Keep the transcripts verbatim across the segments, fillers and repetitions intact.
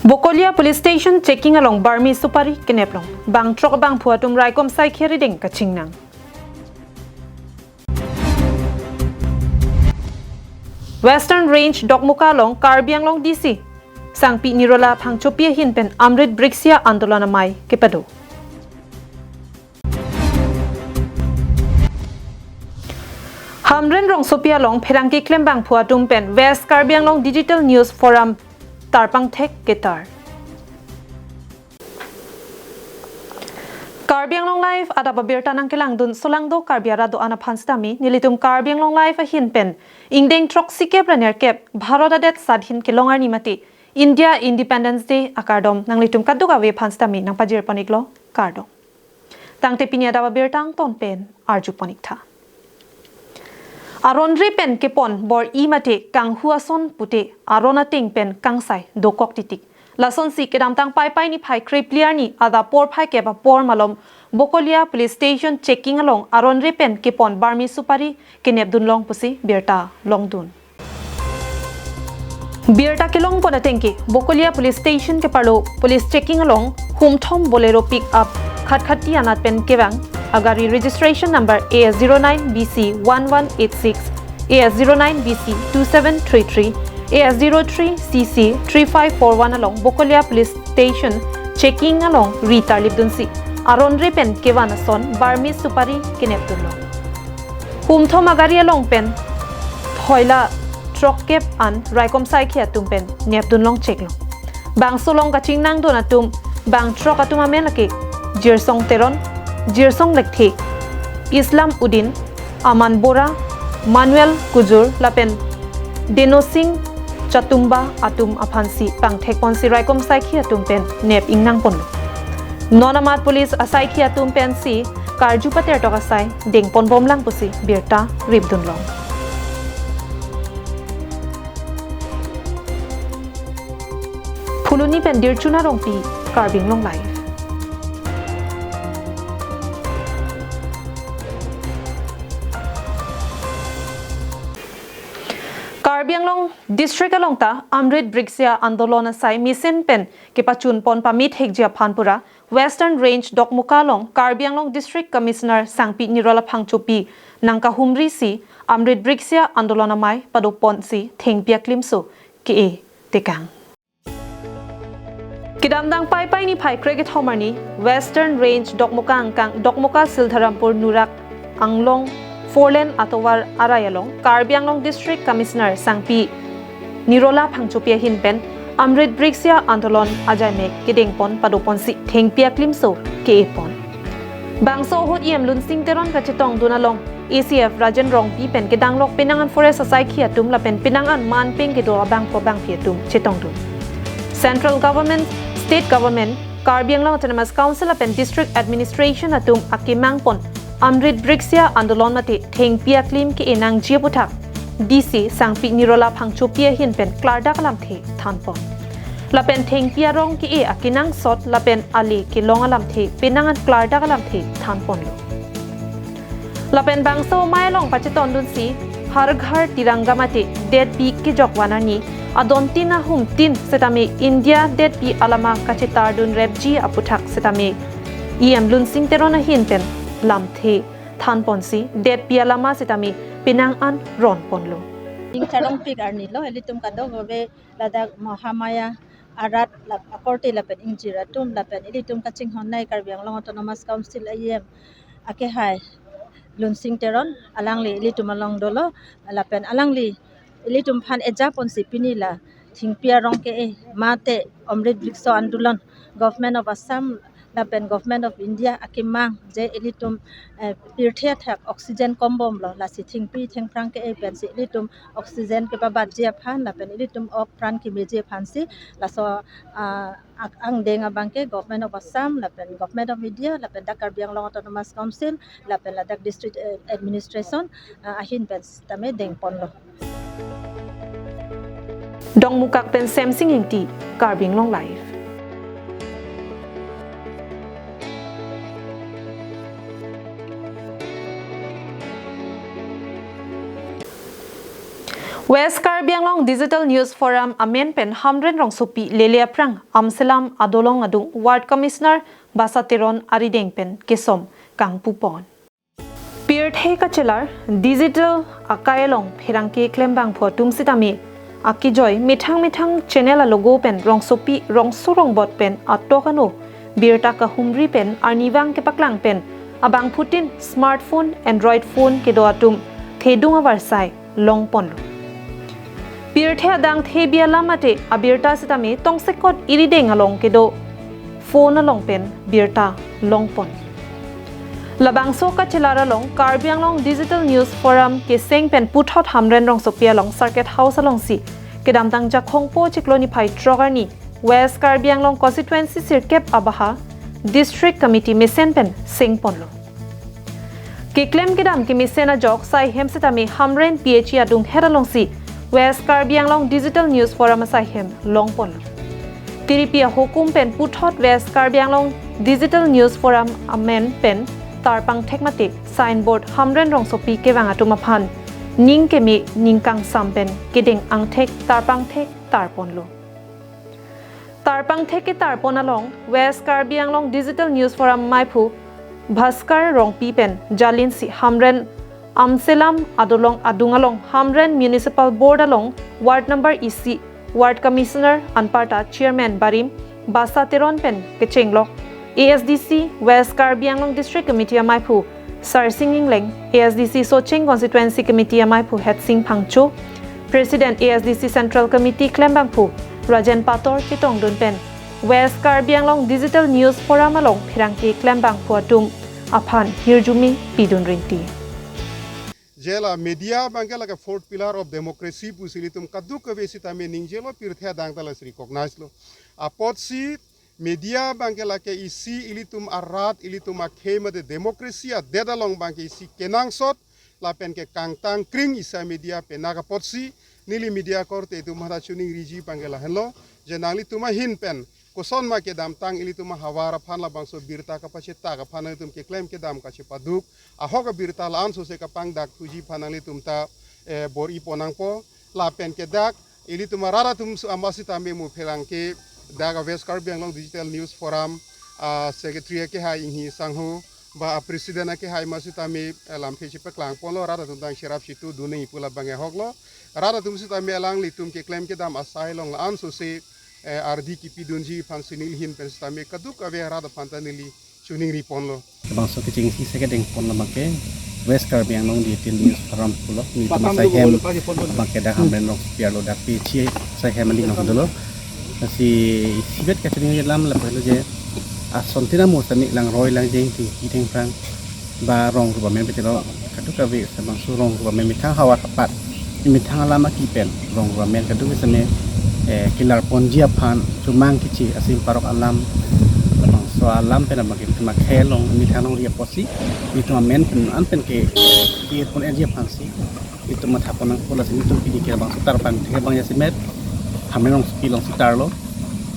Bokolia Police Station checking along Burmese supari kenep long. Bang throk bangphu atum raikom saikhi arideng kachingnang. Western Range Dokmoka along Karbi Anglong D C Sangpi Nirola Phangchopi ahin pen Amrit Brikshya Andolon amei kepado. Hamren rongsopi along pherangke klembangphu atum pen West Karbi Anglong Digital News Forum tarpangthek ketar. Karbi Anglong Live adap abirta nangkelangdun solangdo Karbi arat do-an aphan sitame nelitum Karbi Anglong Live ahin pen ingdeng throksi kep ra nerkep Bharat adet sadhin kelong arni mate India Independence Day akardom nanglitum kadokave aphan sitame nangpajirpon-iklo, kardom. Tangte pini adap abirta angton pen arjupon-iktha. Aron re pen kepon bor-i mate kanghu ason pute aron ateng pen kangsai dokok titik. Lasonsi kedamtang Paipai niphai krephli arni adap porphai kep apor malom Bokolia Police Station checking along aron re pen kepon Burmese supari kenepdun long pusi birta longdun. Birta kelongpon atengke, Bokolia Police Station keparlo police checking along humthom Bolero pick up khatkhati anat pen kevang agari registration number A S zero nine B C one one eight six, A S zero nine B C two seven three three, A S zero three C C three five four one along Bokolia Police Station checking along ri tarlipdunsi aron re pen kevan ason Burmese supari kenepdunlo. Humthom agari along pen thoila throkkep an raikom saikhi atum pen nepdun long cheklo. Bangso along kachingnangdun atum bang throk atum amen lake Jirsong Teron, Jirsong Lekthe, Islam Udin, Aman Bora, Manuel Kujur lapen Denosing Chatumba atum aphansi pangthekponsi raikom saikhi atum pen nep ingnangponlo. Non amat police asaikhi atum pensi karju patertok asai dengponbomlang pusi birta ripdunlong. Phuloni pen Dirchuna Rongpi, Karbi Anglong Live. Karbi Anglong District along ta Amrit Brikshya Andolon asai mesen pen kepachunpon pamit hekji aphan pura Western Range Dokmoka along Karbi Anglong District Commissioner Sangpi Nirola Phangchopi nangkahumrisi Amrit Brikshya Andolon amei padoponsi thengpi aklimso ke-e tekang. Kedamtang Paipai niphai krekethom arni Western Range Dokmoka angkang Dokmoka Sildharampur Nurak Anglong four lane atovar arai along Karbi Anglong District Commissioner Sangpi Nirola Phangchopi ahin pen Amrit Brikshya Andolon ajaimek kedengpon padoponsi thengpi aklimso ke-epon. Bangso ahut E M Lunsing Teron kachetongdun along A C F Rajen Rongpi pen kedanglok penang an forest asaikhi atum lapen penang an manpeng kedo abangpo bangpi atum chetongdun. Central Government, State Government, Karbi Anglong Autonomous Council lapen District Administration atum akemangpon Amrit Brikshya Andolon mate thengpi aklim ke-e nangji aputhak D C Sangpi Nirola Phangchopi ahin pen klardak alamthe thanpon. Lapen thengpi arong ke-e akenangsot lapen ale kelong alamthe penang an klardak alamthe thanponlo. Lapen bangso amei along pachetongdunsi Har Ghar Tiranga mate detpi kejok van arni adon tin ahum tin setame India detpi alama kachetardun repji aputhak setame E M Lunsing Teron ahin pen lamthe thanponsi detpi alama setame penang an ronponlo. Ingcharongpik arni lo, ilitum kadokave ladak Mahamaya arat lap akorte lapen ingjir atum lapen ilitum kachinghonnei Karbi Anglong Autonomous Council E M akehai Lunsing Teron, alangli ilitum along dolo, lapen alangli ilitum aphan ejaponsi pini la thengpi arong ke-e mate Amrit Brikshya Andolon, Government of Assam lapen Government of India akemang je ilitum, eh, pirthe athak oxygen kombomlo, lasi thengpi thengphrang ke-e pensi ilitum oxygen kepabatji aphan lapen ilitum ok pran kemeji aphansi laso, ah, ak-, angdeng abangke Government of Assam lapen Government of India lapen dak Karbi Anglong Autonomous Council lapen ladak District, eh, Administration, ah, ahin pen tame dengponlo. Dongmukak pen Semsing Ingti, Karbi Anglong Live. West Karbi Anglong Digital News Forum amen pen Hamren rongsopi lele aphrang Amselam adolong adung Ward Commissioner Basa Teron arideng pen kesom kangpupon. Pirthe kachelar digital akai along pherangke klembangphu atum sitame akejoi methang methang channel alogo pen rongsopi rongso rongbot pen atok ano birta kahumri pen arnivang kepaklang pen abangphutin smartphone Android phone kedo atum thedung avarsai longponlo. Pirthe adang thebi alam mate abirta sitame tongsekot irideng along kedo phone along pen birta longpon. Labangso kachelar along Karbi Anglong Digital News Forum keseng pen puthot Hamren rongsopi along Circuit House alongsi kedamtang Jakhongpo chiklo niphai throk arni West Karbi Anglong Constituency sirkep abaha District Committee mesen pen sengponlo. Keklem kedam kemesen ajok sai hem sitame Hamren P H E adunghet alongsi West Karbi Anglong Digital News Forum asai hem longponlo. Tiripi ahukum pen puthot West Karbi Anglong Digital News Forum amen pen tarpangthek mate signboard Hamren rongsopi kevang atum aphan ning keme ning kangsam pen kedeng angthek tarpangthek tarponlo. Tarpangthek ketarpon along West Karbi Anglong Digital News Forum maiphu Bhaskar Rongpi pen jalinsi Hamren Amselam adolong adung along Hamren Municipal Board along Ward number E C, Ward Commissioner anparta Chairman barim Basa Teron pen kechenglok A S D C West Karbi Anglong District Committee amaiphu Sarsing Ingleng, A S D C Socheng Constituency Committee amaiphu Hetsing Phangcho, President A S D C Central Committee klembangphu Rajen Pator chetongdun pen West Karbi Anglong Digital News Forum along pherangke klembangphu atum aphan hirjume pidun rinti. Je la media abangke lake fourth pillar of democracy pusi ilitum kadokave sitame ningjelo, pirthe adang ta lasi recognize lo. Apotsi media abangke lake isi ilitum arat, ilitum akhei mate democracy adet along abangke isi kenangsot lapen ke kangtang kring isi media penak apotsi neli media korte atum hadak chuning riji abangke lahenlo, je nanglitum ahin pen koson ma kedamtang ilitum ahavar aphan labangso birta kapachetak aphan nanglitum keklem kedam kachepaduk ahok abirta la-an sose kapangdak thuji aphan nanglitum ta eh, bor-ipon nangpo. Lapen ke dak ilitum arat atum su ama sitame mu pherangke dak a West Karbi Anglong Digital News Forum a secretary akehai Inghi Sangho ba a president akehai ma sitame eh, lamthe chepaklangponlo, rat atum tang cherap chitu dunei pu labang ahoklo. Rat atum sitame alanglitum keklem kedam asai along la-an sose eh, ardi kipidunji aphan si neli ahin pen sitame kadokave rat aphan ta neli chuning riponlo. Labangso kechengsi si kedengpon labangke West Karbi Anglong Digital News Forum pulo, nelitum asai hem labangke dak Hamren rongsopi arlo dak P H E asai hem aling nang dolo. Lasi isivet kachini lam lapu helo je asontin amo sitame langroi langjeng thengpi thengphrang ba rong rup amen pete lo, kadokave labangso rong rup amen methang havar apat methang alam aki pen rong rup amen kadokave sitame eh, kelarponji aphan chomang keche asim parok alam labangso alam pen abangke ilitum akhei along methang longri apotsi ilitum amen pen an pen ke eh, kepon-etji aphansi ilitum mathapon nangpo. Lasi nelitum pini ke labangso tarpangthek abang jasemet Hamren rongsopi alongsi tarlo.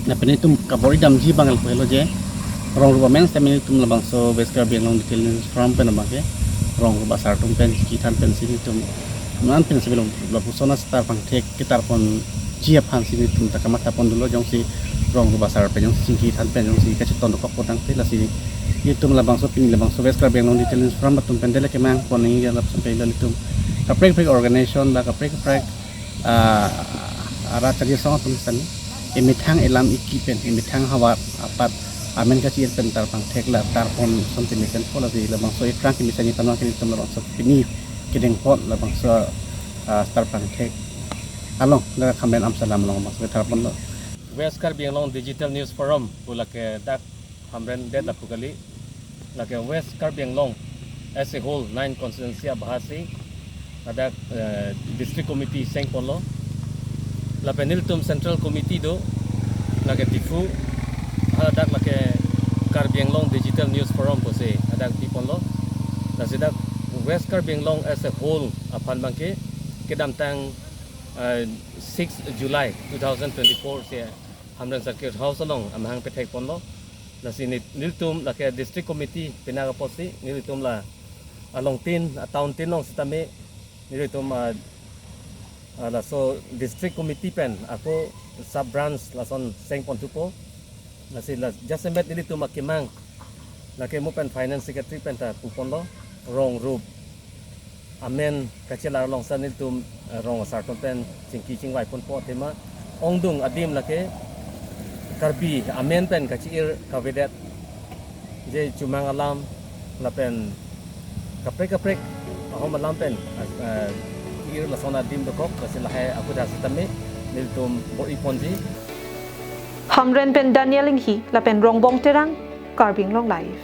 Lapen nelitum kabor-idamji abang lapu helo je rong rup amen sitame nelitum labangso West Karbi Anglong Digital News Forum pen abangke rong rup asar atum pen chingki than pensi nelitum non an pensi belong lapuson a tarpangthek ketarponji aphansi nelitum ta kamathapon dolo, jongsi rong rup asar pen jongsi chingki than pen jongsi kacheton dokok potang pe lasi nelitum labangso pini labangso West Karbi Anglong Digital News Forum atum pen dele kemangpon nangji lapuson pen ilitum kaprek kaprek organization ba kaprek kaprek ah, arat charli asong atum sitame emethang elam iki pen emethang havar apat amen kachi-et pen tarpangthek la tarpon ason teme pen po lasi labangso ephrang kemesen ni panong kini tum labangso pini kedengpon labangso ah, tarpangthek along la Hamren Amselam along labangso tarponlo. West Karbi Anglong Digital News Forum pu lake dak Hamren det lapu kali, lake West Karbi Anglong as a whole nine constituency abahasi ladak eh, district committee sengponlo. Lapen nelitum central committee do, lake Diphu, hadak lake Karbi Anglong Digital News Forum pusi hadak biponlo. Lasi dak West Karbi Anglong as a whole aphan abangke kedamtang eh, six July two thousand twenty-four si Hamren Circuit House along amahang pethekponlo. Lasi nelitum lake district committee pinak apotsi nelitum la alongtin, atown tin along sitame nelitum a Ah, laso district committee pen ako sub branch lason seng pon thupo. Lasi la jasemet nelitum akemang lake mo pen finance secretary pen ta pu ponlo, rong rup amen kachelar along sa nelitum, eh, rong asar atum pen chingki chingvai ponpo athema ongdung adim lake Karbi amen pen kachi-ir kavedet je chumang alam lapen kaprek kaprek ahom alam pen, eh, ir lason adim dokok, lasi lahai aphuthak sitame nelitum bor-i ponji. Hamren pen Daniel Inghi lapen Rongbong Terang, Karbi Anglong Live.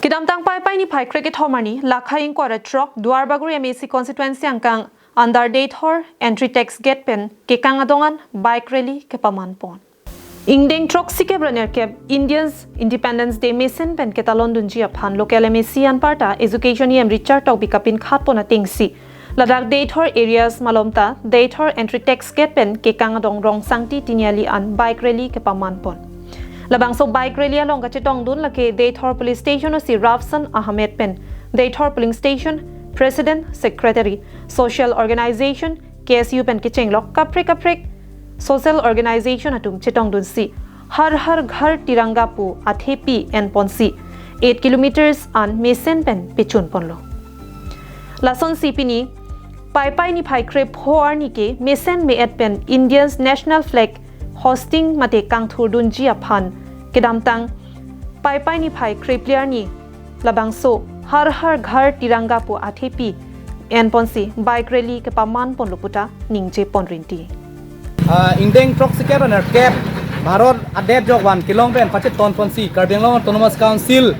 Kedamtang Paipai niphai krekethom arni, Lakhai ingkoi ra throk, Duarbagori M A C constituency angkang under Deithor entry tax gate pen kekang adong an bike rally kepaman pon. Ingdeng throksi kep ra nerkep India's Independence Day mesen pen ketalon dunji aphan local M A C anparta Education E M Richard Tokbi kapinkhat pon atengsi ladak Deithor areas malom ta Deithor entry tax gate pen kekang adong Rongsangti Tiniali an bike rally kepaman pon. Labangso bike rally along kachetongdun lake Deithor Police Station O C Rafsan Ahmed pen Deithor Polling Station President, Secretary, Social Organization, K S U pen kechenglok kaprek kaprek social organization atum chetongdunsi Har Har Ghar Tiranga pu athepi enponsi eight kilometers an mesen pen pechun ponlo. Lasonsi pini Paipai niphai krepho arni ke mesen me-et pen India's national flag hoisting mate kangthurdunji aphan kedamtang Paipai niphai krephli arni labangso Har Har Ghar Tiranga pu athepi enponsi bike rally kepaman ponlo puta ningje pon rinti. Ah, ingdeng throksi kep ra nerkep Bharat adet jokvan kelong pen pacheton ponsi Karbi Anglong Autonomous Council,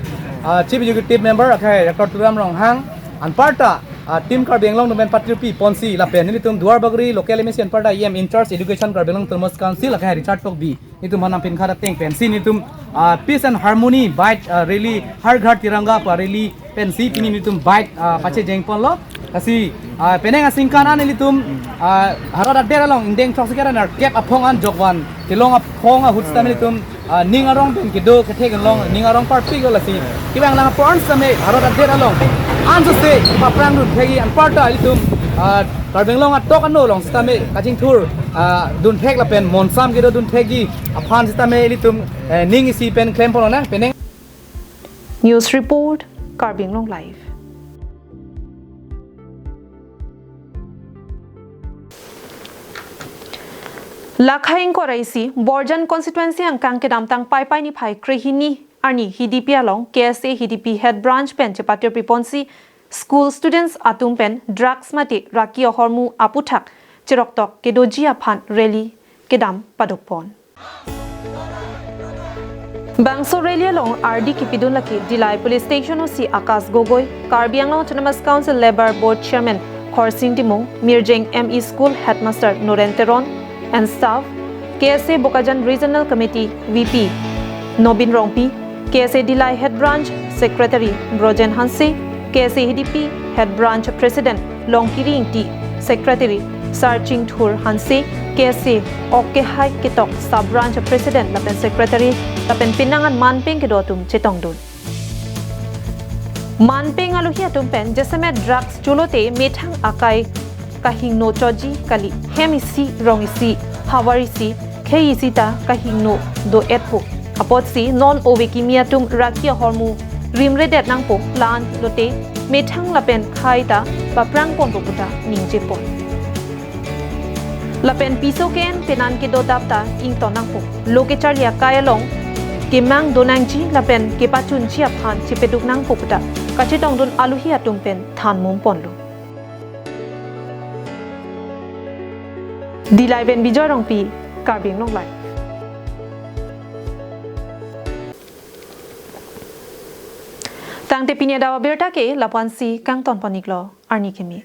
ah, Chief Executive Member akhai Doctor Tuliram Ronghang anparta, ah, Team Karbi Anglong atum pen patirpi ponsi lapen nelitum Duarbagori local M A C anparta E M in charge Education Karbi Anglong Autonomous Council akhai Richard Tokbi nelitum aphan nangpinkhat ateng pensi nelitum, ah, peace and harmony bike, ah, rally Har Ghar Tiranga pu rally pensi pini nelitum bike, ah, pachejeng ponlo. Lasi, ah, penang aningkan an nelitum, ah, Bharat adet along ingdeng throksi kep ra nerkep aphong an jokvan kelong aphong ahut sitame nelitum, ah, ning arong pen kedo kethek along ning arong parpik lo lasi. Kevang lang apor an sitame Bharat adet along ansose paprang dunthekji anparta nelitum, ah, Karbi Anglong atok ano along sitame kachingthur, ah, dunthek lapen monsam kedo dunthekji aphan sitame nelitum, eh, ning isi pen klem pon lonang penang. News report, Karbi Anglong Live. Lakhai ingkoi ra isi, Borjan constituency angkang kedamtang Paipai niphai krehini arni Hidipi along K S A Hidipi head branch pen chepatirpi ponsi school students atum pen drugs mate raki ahormu aphuthak cheroktok kedoji aphan rally kedam padok pon. Bangso rally along ardi kipidun lake Dillai Police Station O C Akash Gogoi, Karbi Anglong Autonomous Council Labour Board Chairman Khorsing Timung, Mirjeng M E School Headmaster Noren Teron and staff, K S A Bokajan Regional Committee V P Nobin Rongpi, K S A Dillai Head Branch Secretary Brojen Hanse, K S A Hidipi Head Branch President Longkiri Ingti, Secretary Sarching Thur Hanse, K S A Okkehai Ketok Sub Branch President lapen Secretary lapen penang an manpeng kedo atum chetongdun. Manpeng alohi atum pen jasemet drugs chulote methang akai kahingno choji kali, hem isi, rong isi, havar isi, khei isi ta kahingno do-etpo. Apotsi non ove kimi atum raki ahormu rimredet nangpo, la-an lote methang lapen khei ta paprang ponpo puta ningje pon. Lapen piso ke-en penan kedodap ta ington nangpo. Lo kecharli akai along kemang donangji lapen kepachunji aphan chepaduk nangpo puta kachetongdun alohi atum pen than mum ponlo. Dillai pen Bijoy Rongpi, Karbi Anglong Live. Tangte pini adap abirta ke la-an si kangton pon-iklo, arni keme.